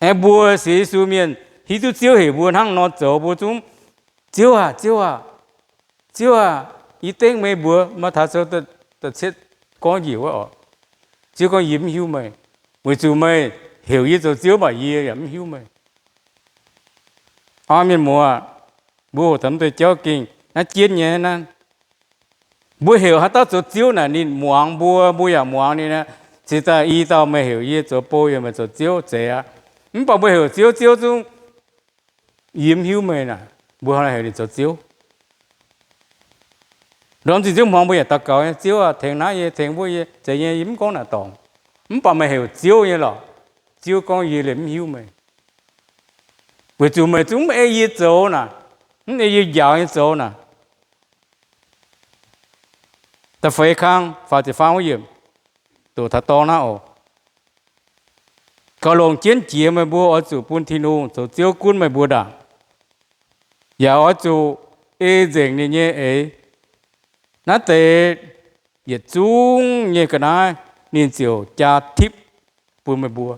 Aengx mbuo sienx Yesu mienh hiuv duqv Ziouv heuc mbuo hnangv nor zoux, mbuo zungv, Ziouv aac, Ziouv aac, Ziouv aac, yie dengv meih mbuox. Matv^taai Sou da'cietv gorngv njiec wuov oc. Ziouv gorngv, yie mv hiuv meih, weic zuqc meih heuc yie zoux Ziouv mv baac yie yaac mv hiuv meih. Aa, mienh muoz, mbuo hoqc taux mv deix jauv gengh naaiv jienv nyei naaiv. Mbuo heuc haaix dauh zoux Ziouv naaic ninh muangx mbuo, mbuo yaac muangx ninh aqv. Cingx daaih i dauh meih heuc yie zoux bou, yie meih zoux Ziouv, zeiz aqv. Mv baac mbuo heuc Ziouv, Ziouv zungv, yie mv hiuv meih naaic, mbuo hnangv haaix nor heuc ninh zoux Ziouv? Ndorm zinh Ziouv hmuangx mbuo yaac daux gaux nyei, Ziouv aac, tengx naaiv yie, tengx wuov yie, zeiz nyei, yie mv gorngv naaic dorngc. Mv baac meih heuc Ziouv nyei lorqc. Ziouv gorngv, yie liemh mv hiuv meih, weic zuqc meih zungv mv ei yie zoux naaic, mv ei yie njaaux nyei zoux naaic. Da'feix kang faah ziepc faam wuov yiemc, doqc taux dorng naaiv oc. Gauh longc jienv jiex meih mbuo oix zuqc bun Tin-Hungh zoux Ziouv gunv meih mbuo ndaangc, yaac oix zuqc ei nzengc ninh nyei eix. Naaiv deix yietc zungv nyei ga'naaiv ninh ziouc jaa tipv bun meih mbuo.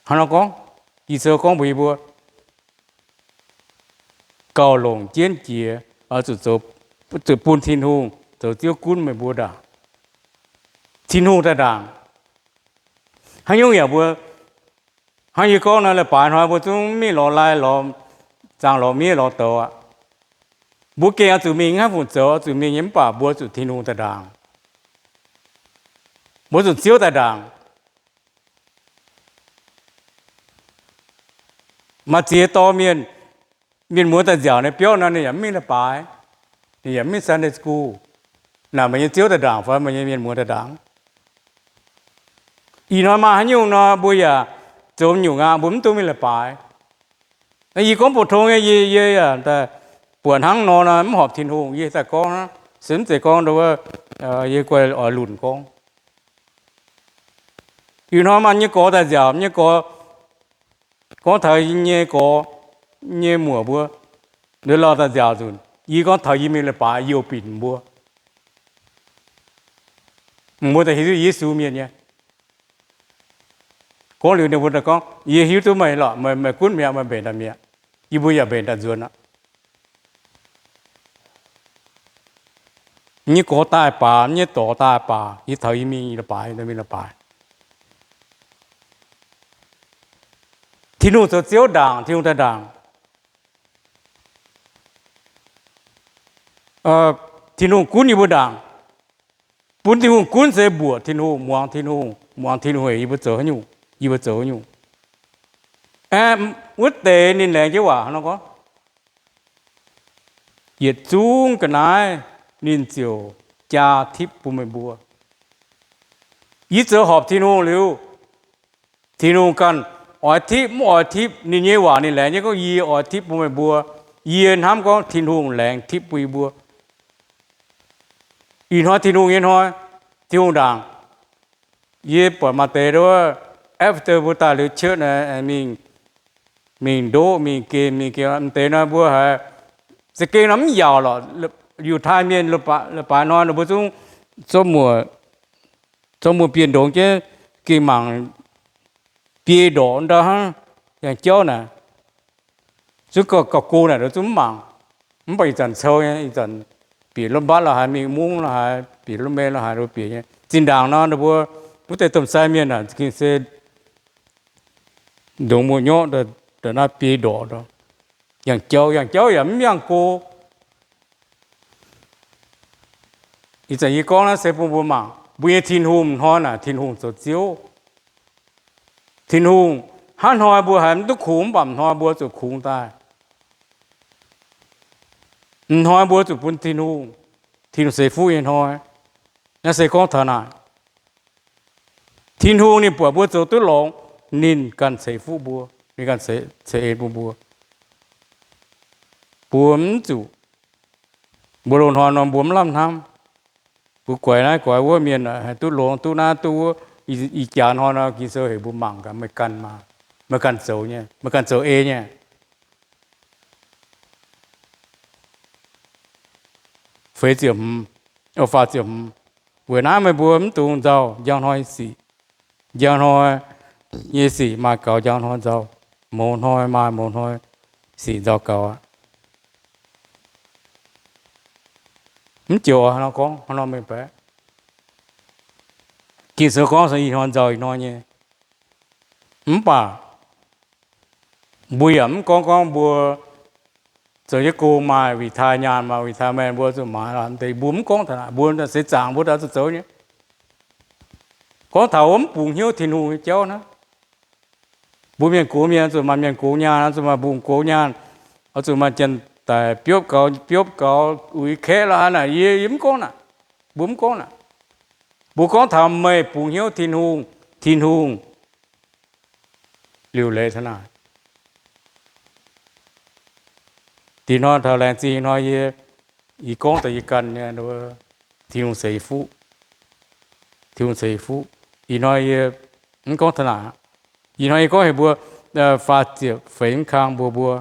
Hnangv nor gorngv, Ging-Sou gorngv mbuox yie mbuo, gauh longc jienv jiex oix zuqc zoux, zuqc bun Tin-Hungh zoux Ziouv gunv meih mbuo ndaangc. Tin-Hungh daaih ndaangc. Haaix nyungc yaac mbuo, hnangv yie gorngv nor, leiz-baaix hnoi mbuo zungv mingh lorz lai, lorz zaangc, lorz miev, lorz douz aqv. Mbuo gengh oix zuqc mingh, hnangv fungc zoux oix zuqc mingh nyei, mv baac mbuo zuqc Tin-Hungh daaih ndaangc. Mbuo zuqc Ziouv daaih ndaangc. Maaih ziex dorh mienh, mienh muoz daaih nziaauc ninh biauv nor, ninh yaac mv mingh leiz-baaix, ninh yaac mv mingh Sunday school. Naaic meih nyei Ziouv daaih ndaangc fai meih nyei mienh muoz daaih ndaangc? Ih hnoi maaih haaix nyungc nor, mbuo yaac zoux nyungc aqv, mbuo mv dungx mingh leiz-baaix. Yie gorngv bouc tong nyei, yie, yie yaac buatc hnangv nor, mv horpc Tin-Hungh, yie daaih gorngv hnangv, se mv zeiz gorngv, yie guai oix lunc gorngv. Ih hnoi maaih nyei gorx daaih nziaauc, nyei gorx gorngv taux nyei gorx nyei muoc mbuo, nduov lauh daaih nziaauc nzunc, yie gorngv taux yie mingh leiz-baaix youh binc mbuo. Mbuo daaih hiuv duqv Yesu mienh nyei. Gorngv liuz ninh mbuo daaih gorngv, yie hiuv duqv meih lorqc, meih, meih gunv mi'aqv, meih mbenc daaih mi'aqv. Yie mbuo yaac mbenc daaih nzuonx aqv. Nyei gorx daaih baac, nyei dorc daaih baac, yie taux yie mingh leiz-baaix, mingh leiz-baaix. Tin-Hungh zoux Ziouv ndaangc, Tin-Hungh daaih ndaangc. Tin-Hungh gunv yie mbuo ndaangc. Bun Tin-Hungh gunv se mbuoqc Tin-Hungh, muangx Tin-Hungh, muangx Tin-Hungh heuc yie mbuo zoux haaix nyungc, yie mbuo zoux haaix nyungc. Wuov deix ninh laengz jienv waac hnangv nor gorngv, yietc zungv ga'naaiv ninh ziouc jaa tipv bun meih mbuo. Yie zoux horpc Tin-Hungh liuz, Tin-Hungh ganh oix tipv mv oix tipv, ninh nyei waac ninh laengz nyei gorngv, yie oix tipv bun meih mbuo. Yie hnamv gorngv Tin-Hungh laengz tipv bun yie mbuo. Ih hnoi Tin-Hungh nyei hnoi, Tin-Hungh ndaangc. Yie buatc maaih deix wuov, after mbuo daaih liuz church mingh, mingh ndoqv, mingh gemh, mingh gemh, m'deix nor mbuo haiz za'gengh nor mv yaauc lorqc. Yiutai mienh leiz-baaix hnoi ninh mbuo zungv zorqv muoc, zorqv muoc bienh ndongx jienv gengh mangc biei ndorqc ndau hnangv, yangh jauv naaic, zungv gauh go naaic, zungv mv mangc. Mv baac ih zanc cou nyei, ih zanc bieqc lov mbatv la'haaix, mingh mungv la'haaix, bieqc lov mei la'haaix, bieqc nyei. Zinh ndaangc nor ninh mbuo wuov deix domh sai mienh aah, gengh se ndongx muoz-nyorqv ndongc naaiv biei ndorqc ndau. yangh jauv, yangh jauv yaac mv yangh go. Ih zanc yie gorngv naaiv se bun mbuo mangc, mbuo nyei Tin-Hungh hnoi naaic Tin-Hungh zoux Ziouv. Tin-Hungh, hnangv hnoi mbuo haiz mv duqv kungx, mv baac m'hnoi mbuo zuqc kungx daaih. M'hnoi mbuo zuqc bun Tin-Hungh, Tin-Hungh ceix fuqv nyei hnoi. Naaiv se gorngv taux naaic, Tin-Hungh ninh buatc mbuo zoux duqv longx, ninh ganh ceix fuqv mbuo, ninh ganh ceix, ceix bun mbuo. Mbuo mv zuqc, mbuo loz-hnoi nor mbuo mv lamh hnamv. Mbuo guaix naaiv guaix wuov mienh haih duqv longx, duqv naaiv duqv wuov. Ih jaax hnoi nor Ging-Sou heuc mbuo mangc gaax, meih ganh maah, meih ganh zoux nyei, meih ganh zoux ei nyei. Feix ziepc hmz, faah ziepc hmz. Weic naaiv meih mbuo mv dungx nzauh njang hnoi nyei sic. Njang hnoi nyei sic maaih gaux njang hnoi nzauh, mouz hnoi maaih mouz hnoi sic nzauh gaux aqv. Mv joux nor gorngv hnangv nor meih baeqv. Ging-Sou gorngv se ih hnoi nzauh ih hnoi nyei. Mv baac mbuo yaac mv gorngv gorngv mbuo zoux jienv gong maaih retire nyaanh, maaih retire maengh mbuo zuqc maaiz lorqc. Mv deix mbuo mv gorngv taux naaic, mbuo seix zaangc mbuo daaih zuqc zoux nyei. Gorngv taux wuov mv bungx hnyouv Tin-Hungh nyei jauv naaiv. Mbuo mienh gox mienh zuqc maaih mienh gox nyaanh, zuqc maaih mbungh gox nyaanh, oix zuqc maaih janx-daic biopv gaux, biopv gaux uix kaeqv lorqc. Haaix naaic yie, yie mv gorngv naaic. Mbuo mv gorngv naaic. Mbuo gorngv taux meih bungx hnyouv Tin-Hungh, Tin-Hungh liuc leiz taux naaic. Diex hnoi taux laengz zingh hnoi yie, yie gorngv daaih yie ganh nyei, Tin-Hungh ceix fuqv. Tin-Hungh ceix fuqv. Ih hnoi yie mv gorngv taux naaic. Ih hnoi yie gorngv heuc mbuo faah ziepc feix mv kang mbuox mbuo,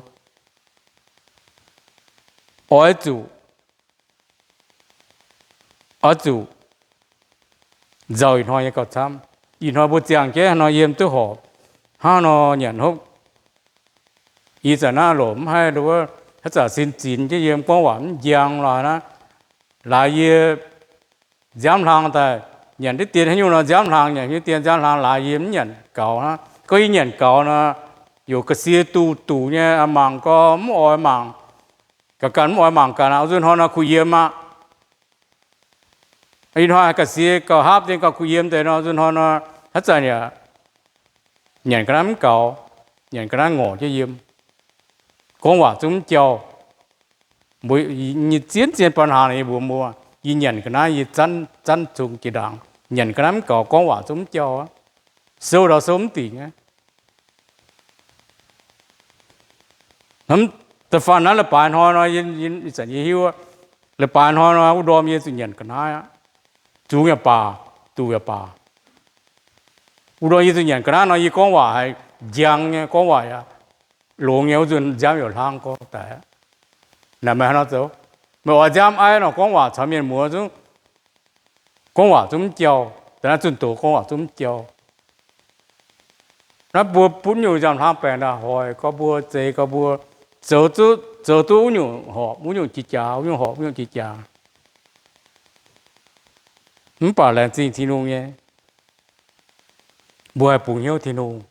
oix zuqc, oix zuqc nzauh ih hnoi nyei gauh camv. Ih hnoi mbuo ziangh jienv haaix nor yiem duqv horpc, hnangv nor nyanc hopv. Ih zanc naaiv loc mv haih nduov, haaix zanc sin zinx jienv yiem, gorngv waac mv njang lorqc naaiv. Laaix yie nziaamv hlang daaih, nyanc diqv dien haaix nyungc nor nziaamv hlang, nyanc haaix nyungc dien nziaamv hlang, laaix yie mv nyanc gaux hnangv. Gorngv yie nyanc gaux nor, youc ga'sie duqv duqv nyei, mangc gau mv oix mangc, ga'ganh mv oix mangc ganh aqv. Nzunc hnoi nor kuh yiem aqv. Ih hnoi ga'sie gauh haapv dien gauh kuh yiem deix nor, nzunc hnoi nor haaix zanc yaac nyanc ga'naaiv mv gaux, nyanc ga'naaiv ngorc jienv yiem, gorngv waac zungv mv jauh. Mbuo nyei zien zien baan hnaangx yie mbuox mbuo, yie nyanc ga'naaiv yie zanv, zanv zung jiex ndaangc, nyanc ga'naaiv mv gaux, gorngv waac zungv mv jauh aqv. Sou ndau sou mv dingc aqv. Da'faanh naaiv leiz-baaix hnoi nor, ih zanc yie hiuv, leiz-baaix hnoi nor wuov ndorm yie zuqc nyanc ga'naaiv aqv. Zungx yaac baac, duqv yaac baac. Wuov ndorm yie zuqc nyanc ga'naaiv nor, yie gorngv waac haiz njang nyei, gorngv waac yaac longx nyei, wuov nzunc nziaamv yaac hlang gorx daic aqv. Naaic meih haaix nor zoux? Meih oix nziaamv aiv nor gorngv waac caux mienh muoz zungv, gorngv waac zungv mv jauh. Da'naaiv zunh doz gorngv waac zungv mv jauh. Naaiv mbuo butv nyungc nziaamv hlang baengc daaih hoic gau mbuo, zeix gau mbuo, zoux duqv, zoux duqv wuov nyungc horpc wuov nyungc jiex jaax, wuov nyungc horpc wuov nyungc jiex jaax. Mv baac laengz zingh Tin-Hungh nyei, mbuo haih bungx hnyouv Tin-Hungh,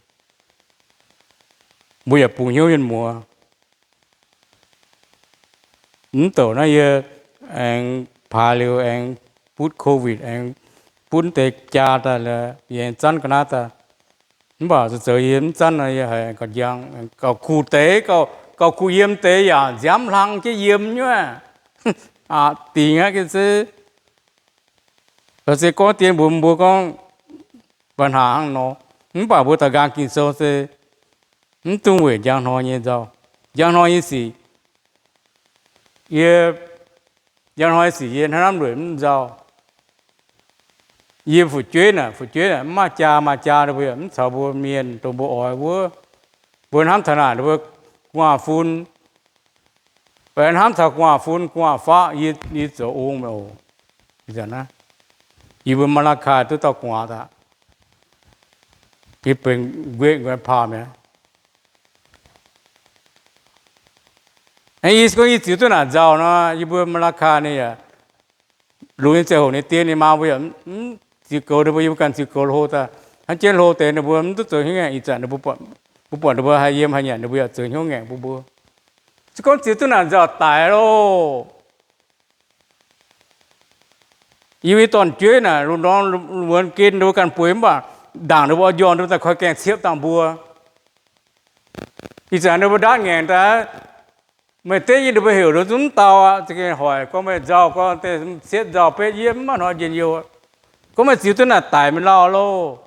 mbuo yaac bungx hnyouv mienh muoz. Mv douc naaiv yie aengx paaix liuz aengx butv covid, aengx butv deix jaa daaih, yie aengx zanv ga'naaiv daaih. Mv baac zoux yie mv zanv nor, yie haiz gauh njang, gauh kuh deix, gauh kuh yiem deix yaac nziaamv hlang jienv yiem nyuoqv. Aqc dingc aqv se. Se gorngv dien mbuox mbuo gorngv, ba'hnangv hnangv nor, mv baac mbuo daux nqaang Ging-Sou se mv dungx weic njang hnoi nyei nzauh, njang hnoi nyei sic. Yie, njang hnoi nyei sic yie hnangv naaiv lueic mv nzauh. Yie fu'jueiv naaic, fu'jueiv naaic mv maaih jaa, maaih jaa ninh mbuo yaac mv caux mbuo mienh dongh mbuo oix wuov. Mbuo hnamv taux naaic ninh mbuo gu'nguaaz-fun, mbuo hnamv taux gu'nguaaz-fun gu'nguaaz-faqv, yie zoux ong meih oc. Yie mbuo Malaakai duqv dauh gu'nguaaz aqv. Yie benx nquetv nquetv paah mi'aqv. Yie gorngv yie ziux duqv naaic nzauh nor, yie mbuo Malaakai ninh yaac longx nyei ziangh hoc ninh dien ninh maa mbuo yaac mv ziux goux ninh mbuo, yie mbuo ganh ziux goux hlo daaih. Hnangv jienv hlo deix ninh mbuo mv duqv zoux hnyouv ngaengc. Ih zanc ninh mbuo buatc, mbuo buatc ninh mbuo haih yiem haih nyanc, ninh mbuo yaac zoux hnyouv ngaengc bun mbuo. Se gorngv ziux duqv naaic nzauh daic loh. Yie mbuo nyei dorn-jueiv naaic, lungh ndorm muonz gen ninh mbuo ganh bueix mv baac ndaangc ninh mbuo oix njorn ninh mbuo daaih koi gaengh ciepv dangh mbuo. Ih zanc ninh mbuo ndaatv ngaengc daaih, meih dengv yie ninh mbuo heuc ninh zungv mv dau aqv. Za'gengh hoic gorngv meih nzauh gorngv deix cietv nzauh betv yie mv maaih hnoi njien-youh. Gorngv meih ziux duqv naaic daic meih lauh loh.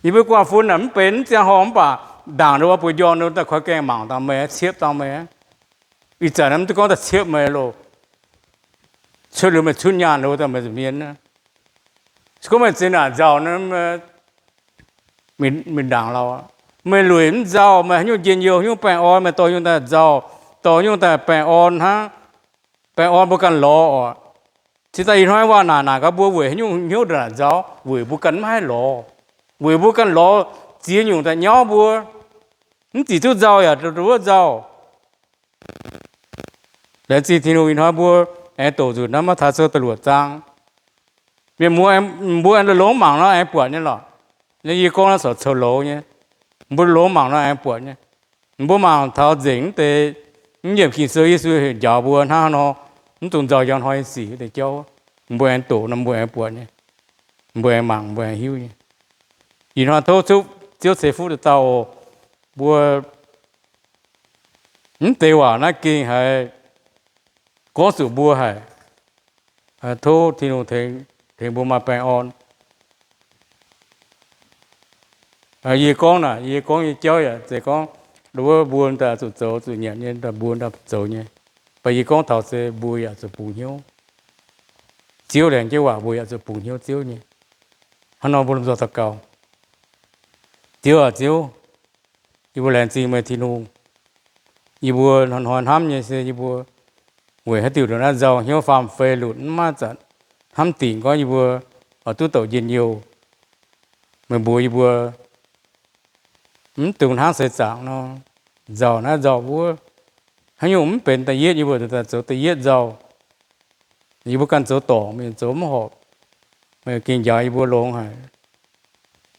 Yie mbuo guanh fun naaic mv benx mv ziangh horngh mv baac ndaangc ninh mbuo bueix njorn ninh mbuo daaih koi gaengh mangc dangh meih, ciepv dangh meih. Ih zanc mv duqv gorngv daaih ciepv meih loh. Cuotv liuz meih cunv nyaanh ninh mbuo daaih meih nza'hmien. Se gorngv meih ziux naaic nzauh, meih ndaangc lauh. Meih lueic mv nzauh, meih haaix nyungc njien-youh, haaix nyungc baengh orn, meih dorh nyungc daaih nzauh, dorh nyungc daaih baengh orn hnangv. Baengh orn mbuo ganh lorz oc. Cingx daaih ih hnoi waac naaic naaic gaax mbuo weic haaix nyungc hnyouv ndongc naaic nzauh, weic mbuo ganh maiv haih lorz. Weic mbuo ganh lorz ziex nyungc daaih nyauv mbuo. Mv ziux duqv nzauh yaac ndongc wuov nzauh. Laengz zingh Tin-Hungh ih hnoi mbuo aengx doqc nzunc naaiv Matv^taai Sou da'luoqc zaang. Mienh muoz, mbuo aengx longx mangc nor aengx buatc nyei lorqc. Naaiv yie gorngv naaiv corc coux louz nyei. Mbuo longx mangc nor aengx buatc nyei. Mbuo mangc taux nzengc mv deix, mv yiemc Ging-Sou Yesu heuc njaaux mbuo hnangv haaix nor, mv dungx nzauh njang hnoi nyei sic wuov deix jauv, mbuo aengx doqc nor mbuo aengx buatc nyei. Mbuo aengx mangc, mbuo aengx hiuv nyei. Ih hnoi tov Ziouv ceix fuqv deix dauh oc. Mbuo mv deix waac naaiv gengh haiz gorngv zuqc mbuo haic. Tov Tin-Hungh tengx mbuo maaih baengh orn. Yie gorngv naaic, yie gorngv nyei jauv yaac zeiz gorngv wuov mbuo daaih zuqc zoux, zuqc nyanc nyei daaih mbuo daaih zoux nyei. Mv baac yie gorngv taux se mbuo yaac zuqc bungx hnyouv. Ziouv laengz jienv waac mbuo yaac zuqc bungx hnyouv Ziouv nyei. Hnangv nor mbuo lomh nzoih daux gaux. Ziouv aac, Ziouv, yie mbuo laengz zingh meih Tin-Hungh. Yie mbuo hnoi-hnoi hnamv nyei se yie mbuo weic haaix diuc ndongc naaiv nzauh hnyouv faam fei lunc mv maaih zanc hnamv dingc gorngv yie mbuo oix duqv douc njien-youh. Meih mbuox yie mbuo mv dungx hnangv seix zaangc nor, nzauh naaiv nzauh wuov. Haaix nyungc mv benx da'yietv, yie mbuo daaih zoux da'yietv nzauh. Yie mbuo ganh zoux dorngc, mienh zoux mv horpc. Meih gengh njaaux yie mbuo longx haic.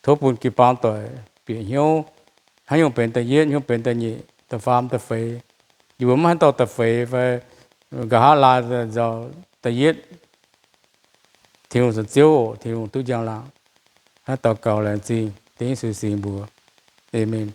Tov bun jiu-baang doic bieqc hnyouv, haaix nyungc benx da'yietv, haaix nyungc benx da'nyeic, da'faam, da'feix. Yie mbuo mv haaix dauh da'feix fai nqa'haav laai nzauh da'yietv. Tin-Hungh zoux Ziouv oc, Tin-Hungh duqv njang-laangc. Naaiv daux gaux laengz zingh dengv Yesu singx mbuox. Aamen.